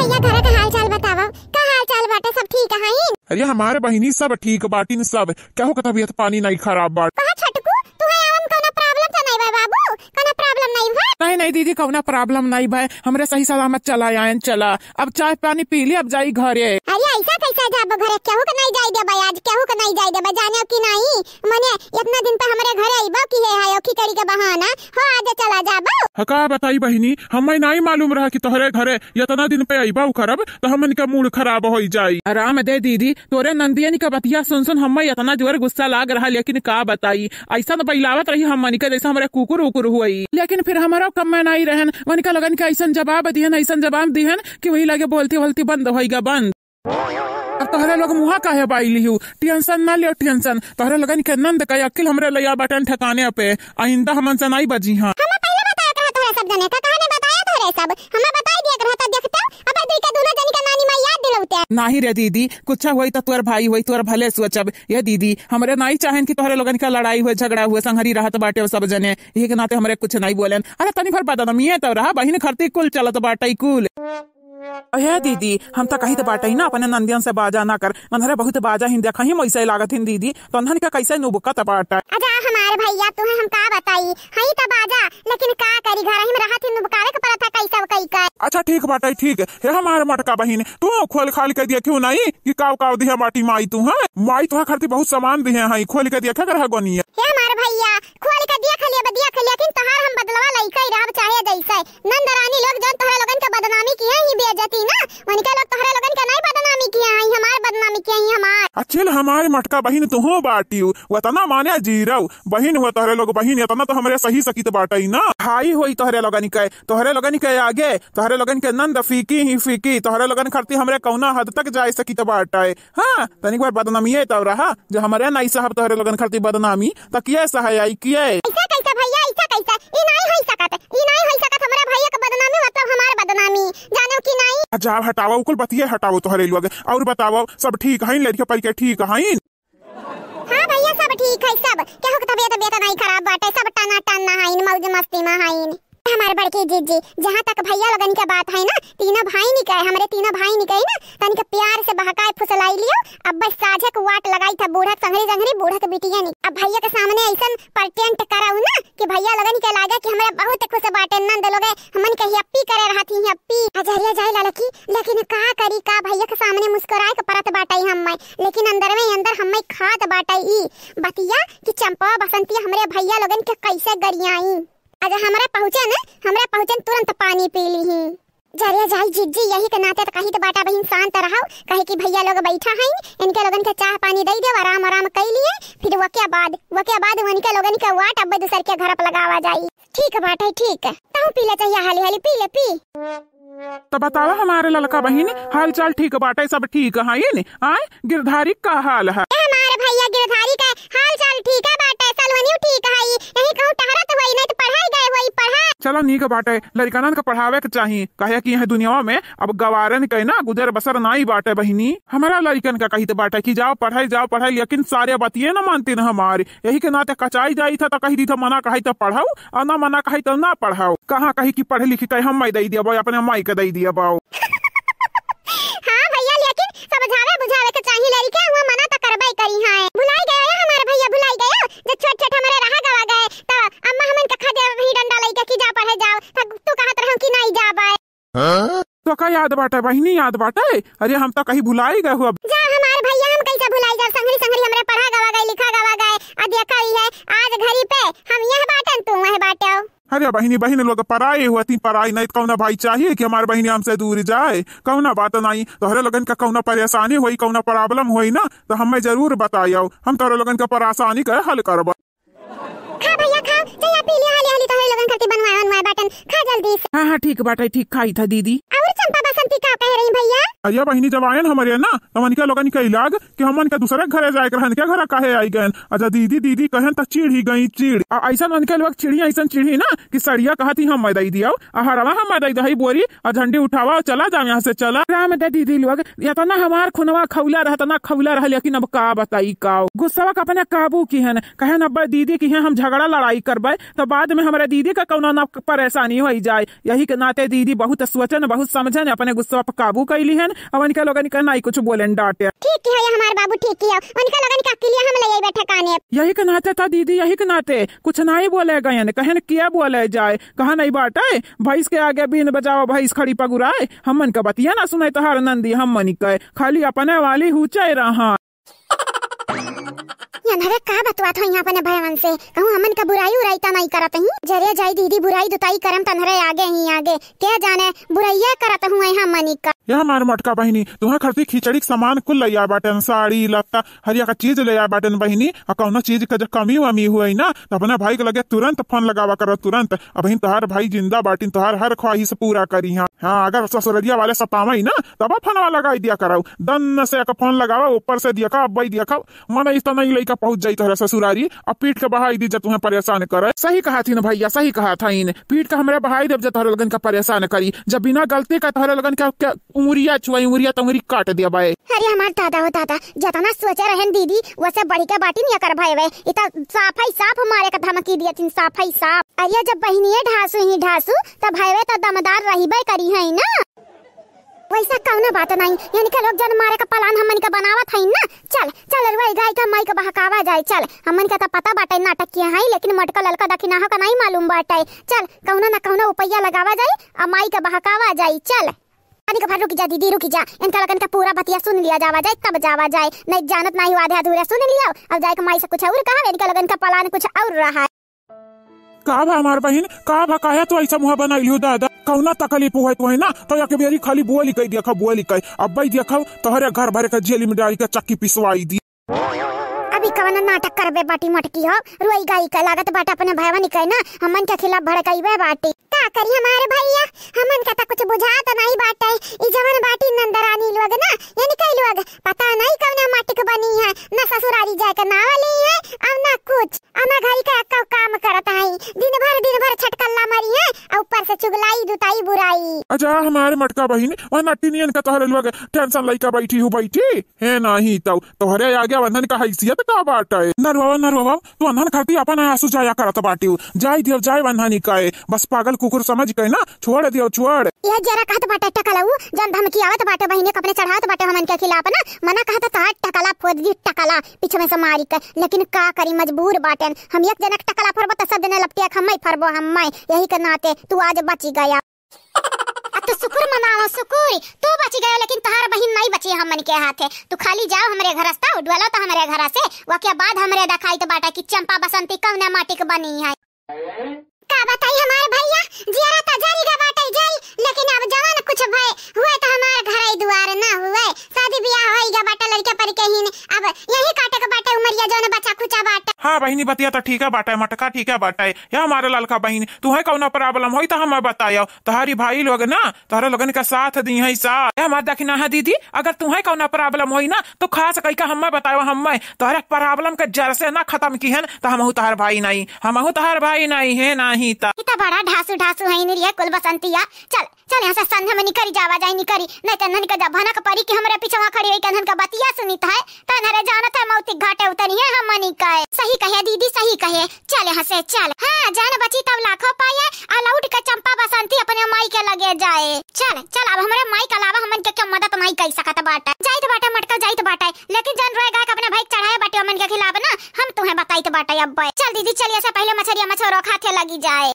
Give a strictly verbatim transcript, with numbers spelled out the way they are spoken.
भैया, घर के हाल चाल बतावा, का हाल चाल बाटे, सब ठीक है? अरे हमारे बहिनी, सब ठीक बाटिन सब। केहू के तबियत पानी नहीं खराब बाटे। कहा छोटकू, तुहे आवन कौनो problem तो नहीं बा बाबू? कौनो problem नहीं बा? नहीं, नहीं दीदी, कौनो problem नहीं बा। हमरे सही सलामत चला आयन, चला। अब चाय पानी पी ली, अब जाई घरे। अरे ऐसा कैसे जाबो घरे? केहू के नहीं जाई देबा आज, केहू के नहीं जाई देबा, जाने कि नहीं? मने इतना दिन पे हमरे घरे अइबो कि हे हायो खिचड़ी के बहाना हो, आज चला जाबो। ह, का बताई बहिनी, हमें नहीं मालूम रहा कि तोहरे घरे इतना दिन पे अइबो करब, तो हमन के mood खराब होई जाई। आराम दे दीदी, तोरे नंदियन के बतिया सुन सुन हमें इतना जोर गुस्सा लाग रहा, लेकिन का बताई, ऐसा तो बैलावत रही हमन के जैसे हमरे कुकुर उकुर हुई। लेकिन फिर हमारा कम में नहीं रहन, उनका लगन के ऐसा जवाब दिहन, ऐसा जवाब दिहन कि वही लगे बोलती बोलती बंद होइगा बंद। अब तोहरे लोग मुँहा काहे बाई लिहू? Tension ना लियो, tension। तोहरे लोगन के नंद का अक्ल हमरे लइया बाटन ठिकाने पे। आइंदा हमन से नाई बजी हाँ। हमें पहले बताया कहा तोहरे सब जने का, कहा ने बताया तोहरे सब? हमें बताई दिया कहा तो देखते, अब दुई के दोनों जनी का नानी माई याद दिलौते। नाही रे दीदी, कुछ होई तो तोर भाई होई, तोर भले सोचब। ये दीदी, हमरे नाई चाहन कि तोहरे लोगन का लड़ाई हुए, झगड़ा हुए, संघरी रहत बाटे सब जने। यही के नाते हमरे कुछ नाई बोलन। अरे तनी भर बदनामी है तो रहा, बहिन खरती कुल चलत बाटे कुल। अहे दीदी, हम त कहित बाटई ना, अपने नंदियन से बाजा ना कर। नन्हरे बहुत बाजा हिन देखा ही, वैसे लागत हिन दीदी, तो नन्हन का कैसे नुबकत बाटा। अच्छा हमार भैया, तुहे हम का बताई, हई त बाजा, लेकिन का करी, घर ही में रहत ही, नुबकावे के परत है कैसे कई कर। अच्छा ठीक बाटई, ठीक। हे हमार मटका बहिन, तू खोल खाल के देखियो नहीं कि काव काव दिहे बाटी माई तू, हैं? माई तोहा खरती बहुत सामान दिहे हई, खोल के देखे कर है गोनिया। हे हमार भैया, खोल के देख लिया, बा देख लिया, लेकिन तोहार हम बदलवा लइका ही रहब चाहे जैसे। नंद रानी लोग जौन तोहरे लोगन के बदनामी किहे ही बेइज्जती ना, उनके लोग तोहरे लोगन के नहीं बदनामी किहे हई, हमार बदनामी किहे हई, हमार। अच्छे ले हमारे मटका बहिन तुहू बाटियो, वतना माने जीरो। बहिन हो तोहरे लोग बहिन, इतना तो हमरे सही सकित बाटई ना। हाई होई तोहरे लोगन के, तोहरे लोगन के आगे, तोहरे लोगन के नंद फीकी ही फीकी, तोहरे लोगन खरती हमरे कौना हद तक जाए सकित बाटई। हाँ, तनिक बार बदनामिये तब रहा, जो हमरे नाई साहब तोहरे लोगन खरती बदनामी, त किए सहाय आई किए? ऐसा कैसा भैया, ऐसा कैसा? ई नाई होई सकत, ई नाई होई सकत, हमरा भैया के बदनामी मतलब हमार बदनामी, जानो कि नाई? आ जाओ हटाओ, कुल बतिये हटाओ तोहरे लोग, और बताओ सब ठीक हईन, लड़के परिके ठीक हईन? हाँ भैया सब ठीक है, सब केहू के तबियत तबियत नाई खराब बाटे, सब टना टन हईन, मौज मस्ती में हईन। हमार बड़की जीजी, जहाँ तक भैया लोगन के बात है ना, तीनों भाई निकाय, हमरे तीनों भाई निकाय ना, तनिक प्यार से बहकाए फुसलाई लियो। अब बस साझे के वाट लगाई था बूढ़ा के संघरी संघरी, बूढ़ा के बिटिया निक। अब भैया के सामने ऐसन pretend कराऊ ना कि भैया लोगन के लागे कि हमरे बहुत खुश बाटे नंद लोगे, हमन के happy करे रहत ही happy। अजहरिया जाए लालकी, लेकिन का करी का, भैया के सामने मुस्कुराए के परत बाटे हम्मे, लेकिन अंदर में अंदर हम्मे खात बाटे ई बतिया कि चंपा बसंती हमरे भैया लोगन के कैसे गरियाई। अज हमरा पहुँचन, हमरा पहुँचन तुरंत पानी पी लीही। जरे जाई जीजी, यही के नाते त कही त बाटा बहिन शांत रहो, कहे कि भैया लोग बैठा हैं, इनके लोगन के चाह पानी दे दे, आराम आराम कई लिए, फिर वके बाद, वके बाद उनके लोगन के वाट अब दूसर के घर पर लगावा जाई। ठीक बाटे, ठीक। तहु पी ले चाहिए, हाली हाली पी ले, पी। त बतावा हमारे ललका बहिन, हाल चाल ठीक बाटे, सब ठीक हईन? आय, गिरधारी का हाल है? ए हमारे भैया गिरधारी का हाल चाल ठीक है बाटे, सलवनियो ठीक है, यही कहूँ टहरत होई, नहीं तो पढ़ाई गए होई, पढ़ा। चलो नीक बाटे, लड़िकनन के पढ़ावे के चाही, काहे कि यह दुनिया में अब गवारन के ना गुजर बसर नाई बाटे बहिनी। हमारा लड़िकन का कहित बाटे कि जाओ पढ़ाई, जाओ पढ़ाई, लेकिन सारे बतिये न मानते न हमारे, यही के नाते कचाई जाई था तो कही दी था मना कही तो पढ़ाऊ, और ना मना कही तो ना पढ़ाऊ। कहाँ कही कि पढ़ लिखी तय हम मैं दे दिया बाऊ, अपने माई के दे दिया बाऊ। हाँ भैया, लेकिन समझावे बुझावे के चाही लड़िके, हुआ मना तो करबे करी हैं। भुलाई गए हो हमारे भैया, भुलाई गए हो? जब छोट छोट हमारे रहा गवा गए, तो अम्मा हमन के खदेड़ रही डंडा लइके कि जा पढ़े जाओ, तो तू कहत रहो कि नहीं जाबे। हाँ? तो का याद बाटे बहिनी, याद बाटे? अरे हम तो कहीं भुलाई गए हो अब। जा हमारे भैया, हम कैसे भुलाई जाब? संघरी संघरी हमरे पढ़ा गवा गए, लिखा गवा गए, आ देखा ही है आज घड़ी पे हम यह बाटन, तू वह बाटो। अरे बहिनी, बहिन लोग पराई होती, पराई नहीं त कौना भाई चाहिए कि हमार बहिनी हमसे दूर जाए? कौना बात नहीं, तोहरे लोगन का कौना परेशानी होई, कौना problem होई ना, तो हमें जरूर बतायो, हम तोहरे लोगन का परेशानी के हल करब। खा भैया खा, जया पी लिया हाली हाली, तोहरे लोगन खातिर बनवाए बनवाए बाटन, खा जल्दी से। हाँ हाँ ठीक बाटे, ठीक खाई था दीदी। और चंपा बसंती का कह रही भैया? अरे बहिनी, जब आयन हमरे ना, त हमन के लोगन के लाग कि हमन के दूसरे घरे जाए के रहन, के घरा काहे आई गयन? अच्छा दीदी, दीदी कहन त चिढ़ी गई चिढ़। आ ऐसन उनके लोग चिढ़ी, ऐसन चिढ़ी ना कि सड़िया कहती हम दई दियो, आ हरवा हम दई दही बोरी, आ झंडी उठावा और चला जाओ यहाँ से, चला। राम दे दीदी लोग, इतना हमार खुनवा खौला रहा, इतना खौला रहा, लेकिन अब का बताई का। गुस्सा का अपने काबू किहन, कहन अब दीदी किहे हम झगड़ा लड़ाई करबे, तो बाद में हमरे दीदी का कौनो ना परेशानी होई जाए। यही के नाते दीदी बहुत सोचन, बहुत समझन, अपने गुस्सा पर काबू कैली हन। अब इनके लोगन के नाई कुछ बोलेन डांटे। ठीक किहे हमार बाबू, ठीक किहे। उनके लोगन के अकेलिया हम ले आइबे ठिकाने। यही के नाते था दीदी, यही के नाते कुछ नाई बोले गयन, कहन किया बोले जाए, कहा नहीं बाटे, भैंस के आगे बीन बजाओ, भैंस खड़ी पगुराए। हमन का बतिया ना सुने तोहार नंदी, हमन के खाली अपने वाली हुचे रहा। यनहरे का बतुआत हो यहाँ अपने भयवन से? कहूँ हमन का बुराई उराई त नहीं करत ही? जरे जाई दीदी, बुराई दुताई करम तनहरे आगे ही आगे। के जाने बुराइया करत हुए हमनी का। ये हमार मोटका बहिनी, तुहे खरती खिचड़ी के सामान कुल ले आ बाटन, साड़ी, लत्ता, हर एक चीज ले आ बाटन बहिनी। आ कौनो चीज के जो कमी वमी हुए ना, तो अपने भाई के लगे तुरंत फोन लगावा करो, तुरंत। अबहिन तोहार भाई जिंदा बाटिन, तोहार हर ख्वाहिश पूरा करी। हाँ, हाँ, अगर ससुररिया वाले सतावे ना, तब फोनवा लगाई दिया करो। दन से एक फोन लगावा, ऊपर से देखा, अब्बई देखा, मन इस तो नहीं लइका पहुंच जाई तोहरा ससुरारी, अब पीट के बहाई दी जब तुम्हें परेशान करे। सही कहा थी ना भैया, सही कहा था इन, पीट के हमरे बहाई देब जब तोहरे लगन का परेशान करी, जब बिना गलती का तोहरे लगन का, का उंगरिया छुआई, उंगरिया तो उंगरी काट दिया बाए। अरे हमार दादा हो दादा, जतना सोचे रहन दीदी, वसे बढ़ के बाटिन एकर भयवे। इ त साफ ही साफ मारे का धमकी दिया थिन, साफ ही साफ। अरे जब बहिनिये ढासू ही ढासू, तब भयवे त दमदार रहिबे करी है ना। वैसा कौनो बात नहीं, इनके लोग जन मारे का plan हमन के बनावत हईन ना। चल, चल, रुआई गाय का माई के बहकावा जाए, चल। हमन के त पता बाटे नाटक किया है, लेकिन मोटका ललका दखिनाहा का नहीं मालूम बाटे। चल, कौनो न कौनो उपैया लगावा जाए, आ माई के बहकावा जाए, चल। अनिक भर रुक जा दीदी, रुक जा, इनका लगन का पूरा बतिया सुन लिया जावा जाए, तब जावा जाए। नहीं जानत नहीं हुआ, आधे अधूरे सुन लिया, अब जाए के माई से कुछ और कहा, इनका लगन का plan कुछ और रहा। का भा हमार बहिन, का भा, काहे तू ऐसा मुँह बनाई लियो दादा? कौना तकलीफ हुए तू है ना, तो एक बेरी खाली बोली कही देखा, बोली कही। अब भाई देखा, तोहरे घर भरे का जेल में डाली के चक्की पिसवाई दी। अभी कवन नाटक करबे बाटी मटकी हो, रोई गाई का लागत बाटे अपने भयवन के ना, हमन के खिलाफ भड़काइबे बाटी। का करी हमारे भैया, हमन का त कुछ बुझात नहीं बाटे। ई जवन बाटी नंदरानी लोग ना, इनके लोग पता नहीं कौना माटी के बनी है, ना ससुरारी जाए के नाव ली है, और ना कुछ। अना घरी का एक्को काम करत हई, दिन भर, दिन भर छटकल्ला मरी है, आ ऊपर से चुगलाई, दुताई, बुराई। अजा हमारे मटका बहिन, वह नटिनियन का तोहरे लोग tension लइका बैठी हूँ, बैठी है नहीं तो तोहरे आगे वंदन का हैसियत का बाटे? नरवावा, नरवावा, तू वंदन खाती अपन आंसू जाया करत बाटी हूँ, जाई दियो, जाए वंदन ही कहे, बस पागल कुकुर समझ के ना, छोड़ दियो, छोड़। यह जरा कहत बाटे टकलऊ, जन धमकी आवत बाटे बहिने, कपने चढ़ावत बाटे हमन के खिलाफ ना, मना कहत तहार टकला फोड़ दी, टकला। पीछे में से मारी के, लेकिन का करी, मजबूर बाटेन। हम एक जनक टकला फरबो, त सब जने लपटिया के हम्मै फरबो, हम्मै। यही के नाते तू आज बची गया। अब तो शुक्र मनाओ, शुक्र, तू बची गयो, लेकिन तोहार बहिन नहीं बची हमन के हाथे। तू खाली जाओ हमरे घर से, उडवालो तो हमरे घर से, वके बाद हमरे देखाइत बाटे कि चंपा बसंती कौने माटी के बनी है। का बताई हमार भैया, जियरा त जरी गा बाटे जाई, लेकिन अब जवन कुछ भय हुए त हमार घरई दुआर न हुए। शादी बियाह होई गा बाटे लड़के पर के हीन, अब यही काटे के बाटे उमरिया जवन बचा खुचा बाटे। हाँ बहिनी, बतिया त ठीक है बाटे, मटका ठीक है बाटे। या हमारे ललका बहिन, तुहे कौनो problem होई त हमें बतायो, तोहरी भाई लोग ना तोहरे लोगन का साथ दी है साथ। ए हमार दखिना है दीदी, अगर तुहे कौनो problem होई ना तो खास कई का हमें बतायो, हमें तोहरे problem के जड़ से ना खत्म किहन, त हमहू तोहार भाई नहीं, हमहू तोहार भाई नहीं है, नहीं त। ई त बड़ा ढासू ढासू है नी रे कुल बसंतिया। चल, चल यहाँ से संध्या में निकरी जावा जाए, निकरी, नहीं त नन के जब भनक परी कि हमरे पीछे वहाँ खड़ी रही के नन का बतिया सुनित है, त नरे जानत है मौती घाटे उतरी है हमनी के। सही कहे दीदी, सही कहे। चल यहाँ से चल। हाँ, जान बची तब लाखों पाए, आ लौट के चंपा बसंती अपने माई के लगे जाए। चल, चल, अब हमरे माई के अलावा हमन के क्यों मदद नहीं कर सकत बाटे। जाइत बाटे मटका, जाइत बाटे, लेकिन जन रोए गाय के अपने भाई के चढ़ाए बाटे हमन के खिलाफ ना, हम तुहे बताइत बाटे अब। चल दीदी, चलिए से पहले मछरिया मछोरो खाते लगी जाए।